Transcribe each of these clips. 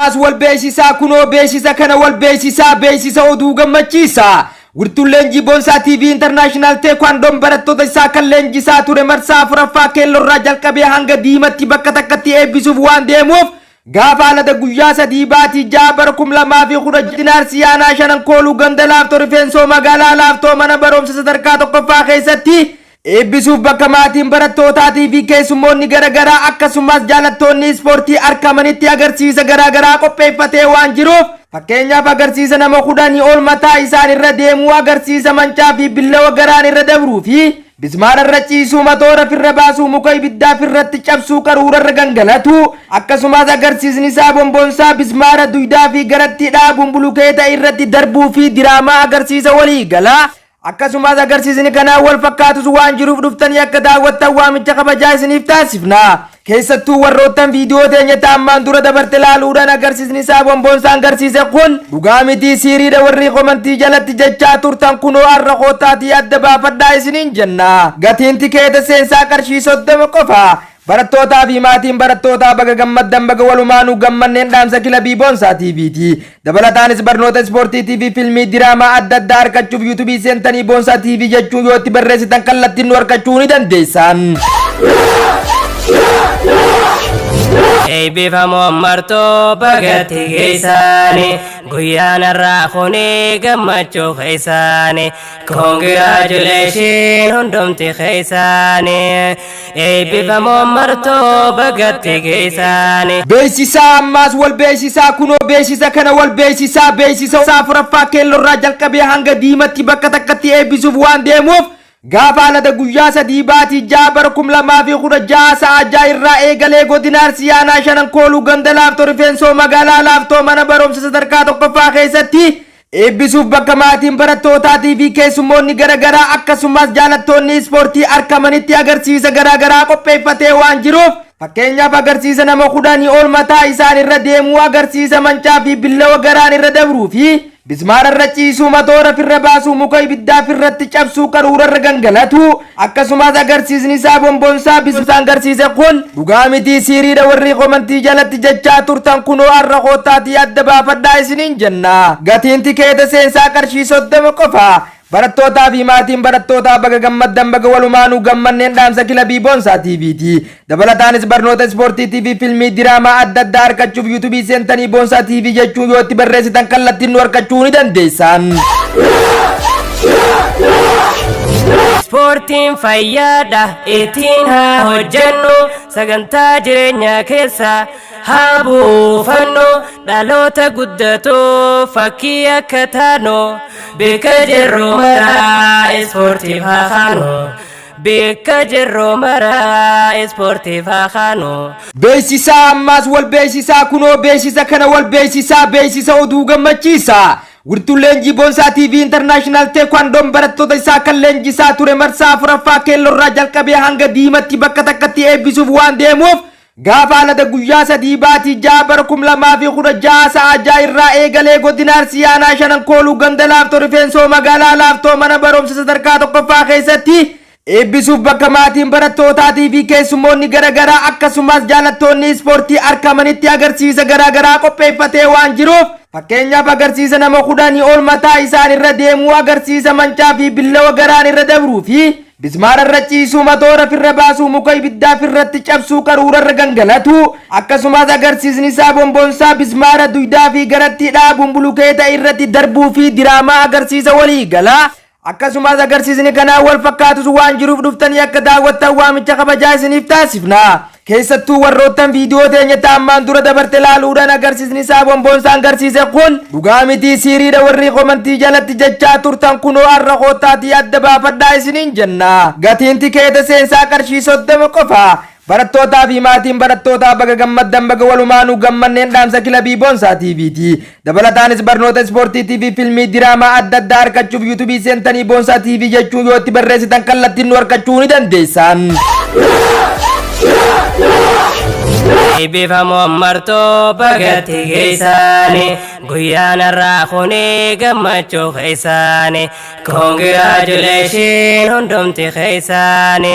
As wal beeksisaa kunoo beeksisa kana wal beeksisaa beeksisa oduu gammachiisa. Wirtuun leenjii Boonsaa TV International Teekwaandoon barattoota isaa kan leenjisaa ture marsaa afuraffaa keellorraa jalqabee hanga diimatti bakka takkatti eebbisuuf waan deemuuf gaafa alada guyyaa 3 baatii 6 bara 2010 Arsii aanaa shanan kooluu ganda laaftoo rifeensoo magaalaa laaftoo mana barumsa sadarkaa tokkoffaa keessatti eebbisuuf bakka maatiin barattootaatii fi keessummoonni garaagaraa akkasumas jaalattoonni ispoortii argamanitti agarsiisa garaagaraa qopheeffatee waan jiruuf fakkeenyaaf agarsiisa nama 10 ol mataa isaan irra deemuu agarsiisa mancaa fi billawa garaan irra dabruu fi bismaara irra ciisuu matoora firra baasuu muka ibiddaa firratti cabsuu qaruura irra gangalatu akkasumas agarsiisni isaa bomboonsaa bismaara duydaa fi garatti dhaabuun bulukeeta irratti darbuu fi diraamaa agarsiisa walii galaa akkasumas agarsiisni kanaan wal fakkaatus waan jiruuf dhuftanii akka daawwattan waamicha kabajaa isiniif taasifna. Keessattuu warroottan viidiyoo teenya ammaan dura dabarte laaluudhaan agarsiisni isaa bomboonsaan agarsiise kun dhugaa mitii siiriidha warri komantii jalatti jechaa turtan kunoo har'a koottaatii adda baafadhaa isiniin jenna. Gatiin tikeeta seensaa qarshii 30 qofa. Barattootaa fi maatiin barattootaa baga gammaddan baga walumaanuu gammanneen dhaamsa kilabii Boonsaa TVti. Dabalataanis barnoota ispoortiitii fi fiilmii diraamaa adda addaa argachuuf yuutuubii seentanii Boonsaa TV jechuun yoo itti barreessitan kallattiin nu argachuu ni dandeessan. Eebbifamoon martoo bagatti geessaani guyyaan har'aa kuni gammachuu keessaani congratulation hundumti keessaani eebbifamoon martoo bagatti geessaani. Beeksisaa ammaas wal beeksisaa kunoo beeksisa kana wal beeksisaa beeksisa isaa afuraffaa keellorraa jalqabee hanga diimatti bakka takkatti eebbisuuf waan deemuuf gaafa alada guyyaa 3 baatii 6 bara 2016 sa'a 6 irraa eegalee godina Arsii aanaa shanan kooluu ganda laaftoo rifeensoo magaalaa laaftoo mana barumsa sadarkaa tokkoffaa keessatti eebbisuuf bakka maatiin barattootaatii fi keessummoonni garaagaraa akkasumas jaalattoonni ispoortii argamanitti agarsiisa garaagaraa qopheeffatee waan jiruuf fakkeenyaaf agarsiisa nama 10 ol mataa isaan irra deemuu agarsiisa mancaa fi billawa garaan irra dabruu fi bismaara irra ciisuu matoora firra baasuu muka ibiddaa firratti cabsuu qaruura irra gangalatu akkasumas agarsiisni isaa bomboonsaa bismaan agarsiise kun dhugaa mitii siiriidha warri komantii jalatti jechaa turtan kunoo har'a koottaatii adda baafadhaa isiniin jenna. Gatiin tikeeta seensaa qarshii 30 qofa. Barattootaa fi maatiin barattootaa baga gammaddan baga walumaanuu gammanneen dhaamsa kilabii Boonsaa TVti. Dabalataanis barnoota ispoortiitii fi fiilmii diraamaa adda addaa argachuuf yuutuubii seentanii Boonsaa TV jechuun yoo itti barreessitan kallattiin nu argachuu ni dandeessan. Ispoortiin fayyaadha ittiin haa hojjennu sagantaa jireenyaa keessa haa buufannu dhaloota guddatu fakkii akka taanu bakka jirru maraa ispoortiif haa kaanu bakka jirru maraa ispoortiif haa kaanu. Beeksisaa ammaas wal beeksisaa kunoo beeksisa kana wal beeksisaa beeksisa oduu gammachiisa. Wirtuun leenjii Boonsaa TV International Teekwaandoon barattoota isaa kan leenjisaa ture marsaa afuraffaa keellorraa jalqabee hanga diimatti bakka takkatti eebbisuuf waan deemuuf gaafa alada guyyaa 3 baatii 6 bara 2016 sa'a 6 irraa eegalee godina Arsii aanaa shanan kooluu ganda laaftoo rifeensoo magaalaa laaftoo mana barumsa sadarkaa tokkoffaa keessatti eebbisuuf bakka maatiin barattootaatii fi keessummoonni garaagaraa akkasumas jaalattoonni ispoortii argamanitti agarsiisa garaagaraa qopheeffatee waan jiruuf fakkeenyaaf agarsiisa nama 10 ol mataa isaan irra deemuu agarsiisa mancaa fi billawa garaan irra dabruu fi bismaara irra ciisuu matoora firra baasuu muka ibiddaa firratti cabsuu qaruura irra gangalatu akkasumas agarsiisni isaa bomboonsaa bismaara duydaa fi garatti dhaabuun bulukeeta irratti darbuu fi diraamaa agarsiisa walii galaa akkasumas agarsiisni kanaan wal fakkaatus waan jiruuf dhuftanii akka daawwattan waamicha kabajaa isiniif taasifna. Keessattuu warroottan viidiyoo teenya ammaan dura dabarte laaluudhaan agarsiisni isaa bomboonsaan agarsiise kun dhugaa mitii siiriidha warri komantii jalatti jechaa turtan kunoo har'a koottaatii adda baafadhaa isiniin jenna. Gatiin tikeeta seensaa qarshii 30 qofa. Barattootaa fi maatiin barattootaa baga gammaddan baga walumaanuu gammanneen dhaamsa kilabii Boonsaa TVti. Dabalataanis barnoota ispoortiitii fi fiilmii diraamaa adda addaa argachuuf yuutuubii seentanii Boonsaa TV jechuun yoo itti barreessitan kallattiin nu argachuu ni dandeessan. Eebbifamoon martoo bagatti geessaani guyyaan har'aa kuni gammachuu keessaani congratulation hundumti keessaani.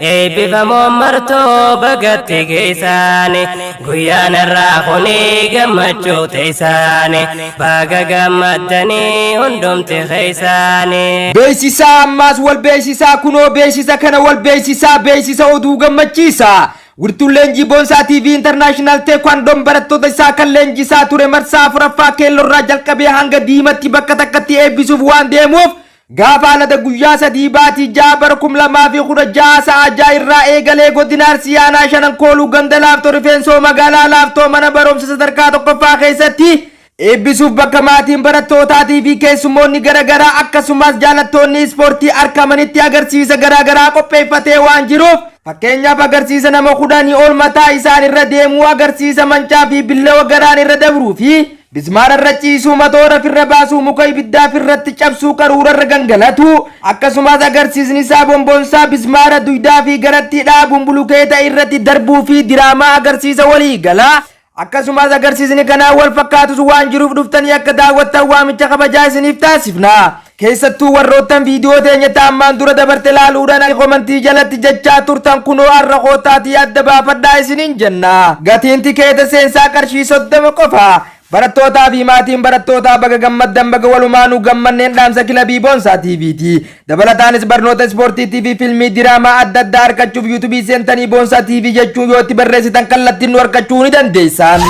Eebbifamoon martoo bagatti geessaani guyyaan har'aa kuni gammachuu teessaani baga gammaddanii hundumti keessaani. Beeksisaa ammaas wal beeksisaa, kunoo beeksisa kana wal beeksisaa, beeksisa oduu gammachiisa. Wirtuun leenjii Boonsaa TV International Teekwaandoon barattoota isaa kan leenjisaa ture marsaa afuraffaa keellorraa jalqabee hanga diimatti bakka takkatti eebbisuuf waan deemuuf, gaafa alada guyyaa 3 baatii 6 bara 2016 sa'a 6 irraa eegalee godina Arsii aanaa Shanan Kooluu ganda Laaftoo Rifeensoo magaalaa Laaftoo mana barumsa sadarkaa tokkoffaa keessatti eebbisuuf bakka maatiin barattootaatii fi keessummoonni garaagaraa akkasumas jaalattoonni ispoortii argamanitti agarsiisa garaagaraa qopheeffatee waan jiruuf, fakkeenyaaf agarsiisa nama 10 ol mataa isaan irra deemuu, agarsiisa mancaa fi billawa garaan irra dabruu fi bismaara irra ciisuu, matoora firra baasuu, muka ibiddaa firratti cabsuu, qaruura irra gangalatu, akkasumas agarsiisni isaa bombonsaa bismaara duydaa fi garatti dhaabuun bulukeeta irratti darbuu fi diraamaa agarsiisa walii galaa, akkasumas agarsiisni kanaa wal fakkaatus waan jiruuf dhuftanii akka daawwattan waamicha kabajaa isiniif taasifna. Keessattuu warroottan viidiyoo teenya ammaan dura dabarte laaluudhaan komantii jalatti jechaa turtan, kunoo har'a kootaatii adda baafadhaa isiniin jenna. Gatiin tikeeta seensaa qarshii 30 qofa. Barattootaa fi maatiin barattootaa baga gammaddan, baga walumaanuu gammanneen dhaamsa kilabii Boonsaa TVti. Dabalataanis barnoota ispoortiitii fi fiilmii diraamaa adda addaa argachuuf yuutuubii seentanii Boonsaa TV jechuun yoo itti barreessitan kallattiin nu argachuu ni dandeessan.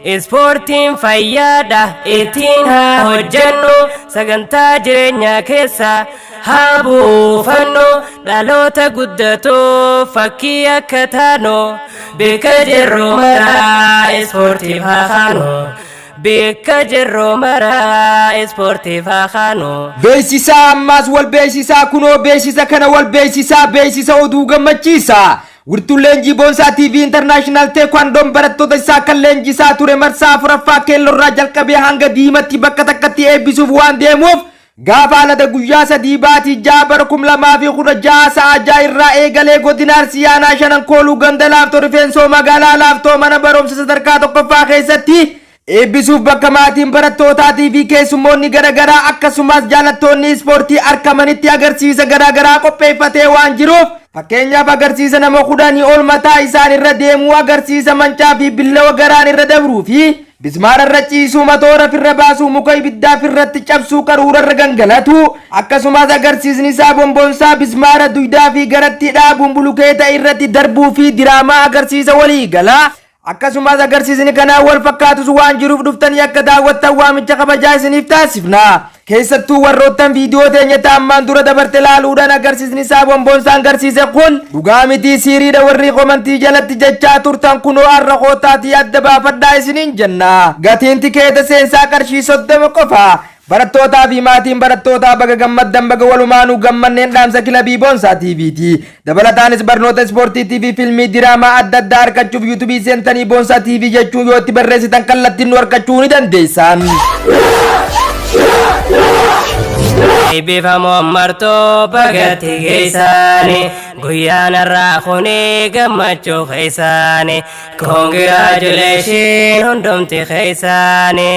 Ispoortiin fayyaadha, ittiin haa hojjennu, sagantaa jireenyaa keessa haa buufannu, dhaloota guddatoo fakkii akka taanu, bakka jirru maraa ispoortiif haa kaanu, bakka jirru maraa ispoortiif haa kaanu. Beeksisaa ammaas wal beeksisaa, kunoo beeksisa kana wal beeksisaa, beeksisa oduu gammachiisa. Wirtuun leenjii Boonsaa TV International Teekwaandoon barattoota isaa kan leenjisaa ture marsaa afuraffaa keellorraa jalqabee hanga diimatti bakka takkatti eebbisuuf waan deemuuf, gaafa alada guyyaa 3 baatii 6 bara 2016 sa'a 6 irraa eegalee godina Arsii aanaa Shanan Kooluu ganda Laaftoo Rifeensoo magaalaa Laaftoo mana barumsa sadarkaa tokkoffaa keessatti eebbisuuf bakka maatiin barattootaatii fi keessummoonni garaagaraa akkasumas jaalattoonni ispoortii argamanitti agarsiisa garaagaraa qopheeffatee waan jiruuf, fakkeenyaaf agarsiisa nama 10 ol mataa isaan irra deemuu, agarsiisa mancaa fi billawa garaan irra dabruu fi bismaara irra ciisuu, matoora firra baasuu, muka ibiddaa firratti cabsuu, qaruura irra gangalatu, akkasumas agarsiisni isaa bombonsaa bismaara duydaa fi garatti dhaabuun bulukeeta irratti darbuu fi diraamaa agarsiisa walii galaa, akkasumas agarsiisni kanaa wal fakkaatus waan jiruuf dhuftanii akka daawwattan waamicha kabajaa isiniif taasifna. Keessattuu warroottan viidiyoo teenya ammaan dura dabarte laaluudhaan agarsiisni isaa bombonsaan agarsiise kun dhugaa mitii siiriidha warri komantii jalatti jechaa turtan, kunoo har'a kootaatii adda baafadhaa isiniin jenna. Gatiin tikeeta seensaa qarshii 30 qofa. Barattootaa fi maatiin barattootaa baga gammaddan, baga walumaanuu gammanneen dhaamsa kilabii Boonsaa TVti. Dabalataanis barnoota ispoortiitii fi fiilmii diraamaa adda addaa argachuuf yuutuubii seentanii Boonsaa TV jechuun yoo itti barreessitan kallattiin nu argachuu ni dandeessan. Eebbifamoon martoo bagatti geessaani guyyaan har'aa kuni gammachuu keessaani congratulation hundumti keessaani.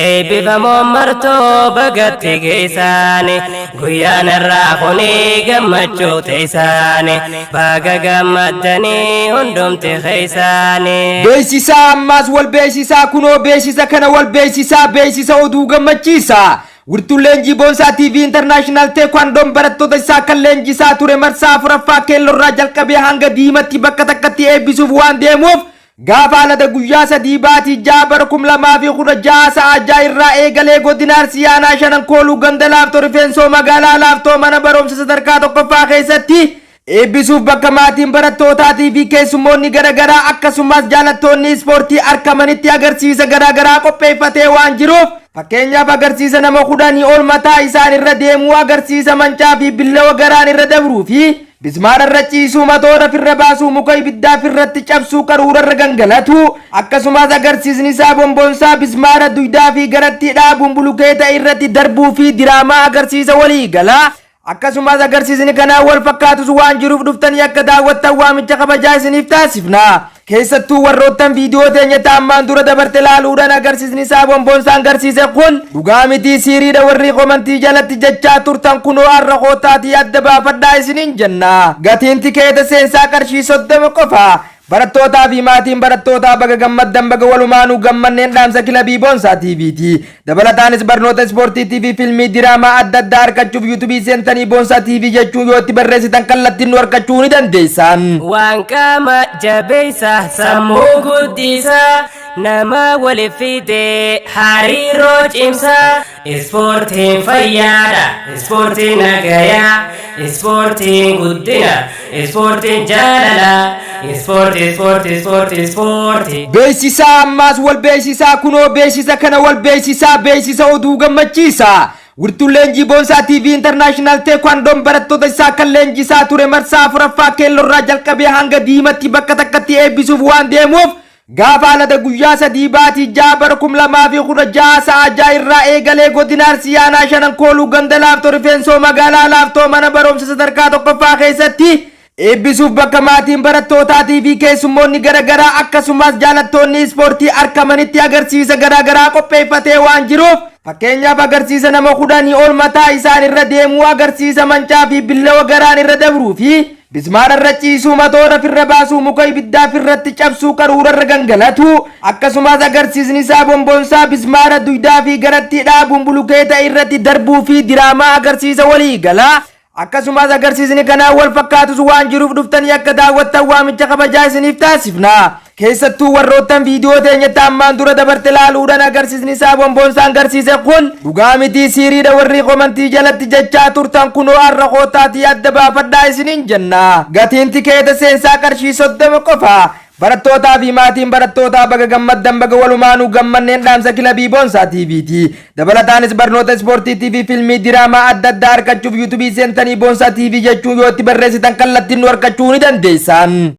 Eebbifamoon martoo bagatti geessaani guyyaan har'aa kuni gammachuu teessaani baga gammaddanii hundumti keessaani. Beeksisaa ammaas wal beeksisaa, kunoo beeksisa kana wal beeksisaa, beeksisa oduu gammachiisa. Wirtuun leenjii Boonsaa TV International Teekwaandoon barattoota isaa kan leenjisaa ture marsaa afuraffaa keellorraa jalqabee hanga diimatti bakka takkatti eebbisuuf waan deemuuf, gaafa alada guyyaa 3 baatii 6 bara 2016 sa'a 6 irraa eegalee godina Arsii aanaa Shanan Kooluu ganda Laaftoo Rifeensoo magaalaa Laaftoo mana barumsa sadarkaa tokkoffaa keessatti eebbisuuf bakka maatiin barattootaatii fi keessummoonni garaagaraa akkasumas jaalattoonni ispoortii argamanitti agarsiisa garaagaraa qopheeffatee waan jiruuf, fakkeenyaaf agarsiisa nama 10 ol mataa isaan irra deemuu, agarsiisa mancaa fi billawa garaan irra dabruu fi bismaara irra ciisuu, matoora firra baasuu, muka ibiddaa firratti cabsuu, qaruura irra gangalatu, akkasumas agarsiisni isaa bombonsaa bismaara duydaa fi garatti dhaabuun bulukeeta irratti darbuu fi diraamaa agarsiisa walii galaa, Akkasumas agarsiisni kanaan wal fakkaatus waan jiruuf dhuftanii akka daawwattan waamicha kabajaa isiniif taasifna. Keessattuu warroottan viidiyoo teenya ammaan dura dabarte laaluudhaan agarsiisni isaa bonboonsaan agarsiise kun dhugaa mitii, siiriidha warri komantii jalatti jechaa turtan, kunoo har'a kootaatii adda baafadhaa isiniin jenna. Gatiin tikeeta seensaa qarshii 30 qofa. Barattootaa fi maatiin barattootaa baga gammaddan, baga walumaanuu gammanneen dhaamsa kilabii Boonsaa TVti. Dabalataanis barnoota ispoortiitii fi fiilmii diraamaa adda addaa argachuuf yuutuubii seentanii Boonsaa TV jechuun yoo itti barreessitan kallattiin nu argachuu ni dandeessan. Waan qaama jabeessa, sammuu guddisa, nama waliif fide, hariiroo cimsa. Ispoortiin fayyaadha, ispoortiin nagayaa, ispoortiin guddina, ispoortiin jaalala. Ispoortii, ispoortii, ispoortii, ispoortii. Beeksisaa ammaas wal beeksisaa, kunoo beeksisa kana wal beeksisaa, beeksisa oduu gammachiisa. Wirtuun leenjii Boonsaa TV International Teekwaandoon barattoota isaa kan leenjisaa ture marsaa afuraffaa keellorraa jalqabee hanga diimatti bakka takkatti eebbisuuf waan deemuuf, gaafa alada guyyaa 3 baatii 6 bara 2016 sa'a 6 irraa eegalee godina Arsii aanaa Shanan Kooluu, ganda Laaftoo Rifeensoo, magaalaa Laaftoo, mana barumsa sadarkaa tokkoffaa keessatti eebbisuuf bakka maatiin barattootaatii fi keessummoonni garaagaraa akkasumas jaalattoonni ispoortii argamanitti agarsiisa garaagaraa qopheeffatee waan jiruuf, fakkeenyaaf agarsiisa nama 10 ol mataa isaan irra deemuu, agarsiisa mancaa fi billawa garaan irra dabruu fi bismaara irra ciisuu, matoora firra baasuu, muka ibiddaa firratti cabsuu, qaruura irra gangalatu, akkasumas agarsiisni isaa bonbonsaa bismaara duydaa fi garatti dhaabuun bulukeeta irratti darbuu fi diraamaa agarsiisa walii galaa, akkasumas agarsiisni kanaan wal fakkaatus waan jiruuf dhuftanii akka daawwattan waamicha kabajaa isiniif taasifna. Keessattuu warroottan viidiyoo teenya ammaan dura dabarte laaluudhaan agarsiisni isaa bonbonsaan agarsiise kun dhugaa mitii, siiriidha warri komantii jalatti jechaa turtan, kunoo har'a kootaatii adda baafadhaa isiniin jenna. Gatiin tikeeta seensaa qarshii 30 qofa. Barattootaa fi maatiin barattootaa baga gammaddan, baga walumaanuu gammanneen dhaamsa kilabii Boonsaa TVti. Dabalataanis barnoota ispoortiitii fi fiilmii diraamaa adda addaa argachuuf yuutuubii seentanii Boonsaa TV jechuun yoo itti barreessitan kallattiin nu argachuu ni dandeessan.